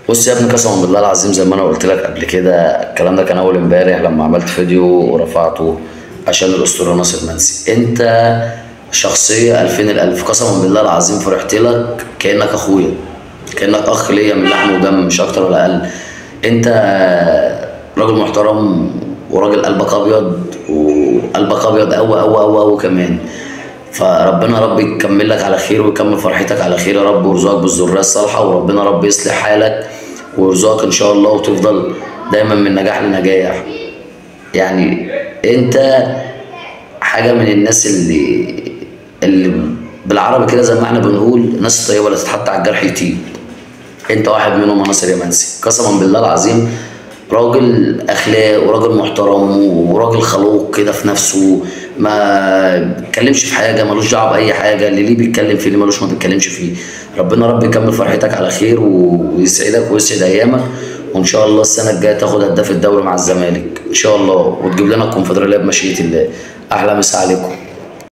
بص يا ابني، قسما بالله العظيم زي ما انا قلت لك قبل كده، الكلام ده كان اول امبارح لما عملت فيديو ورفعته عشان الاسطورة ناصر منسي. انت شخصية 2000 الالف، قسما بالله العظيم فرحت لك كانك اخويا، كانك اخ ليا من لحم ودم، مش اكتر ولا اقل. انت راجل محترم وراجل قلبك ابيض، وقلبك ابيض قوي قوي قوي قوي كمان. فربنا رب يكمل لك على خير ويكمل فرحتك على خير يا رب، ويرزقك بالذريه الصالحة، وربنا رب يصلح حالك ويرزقك ان شاء الله، وتفضل دايما من نجاح لنجاح. يعني انت حاجة من الناس اللي بالعربي كده زي ما احنا بنقول الناس الطيبة اللي تتحط على الجرح يطيب. انت واحد منهم يا ناصر يا منسي، قسما بالله العظيم راجل اخلاق وراجل محترم وراجل خلوق كده في نفسه، ما بيتكلمش في حاجة، ملوش دعوه باي حاجة، اللي ليه بيتكلم فيه اللي ملوش ما بيتكلمش فيه. ربنا رب يكمل فرحتك على خير ويسعدك ويسعد ايامك، وان شاء الله السنة الجاية تاخد هداف الدوري مع الزمالك ان شاء الله، وتجيب لنا الكونفدراليه بمشيئة الله. احلى مسا عليكم.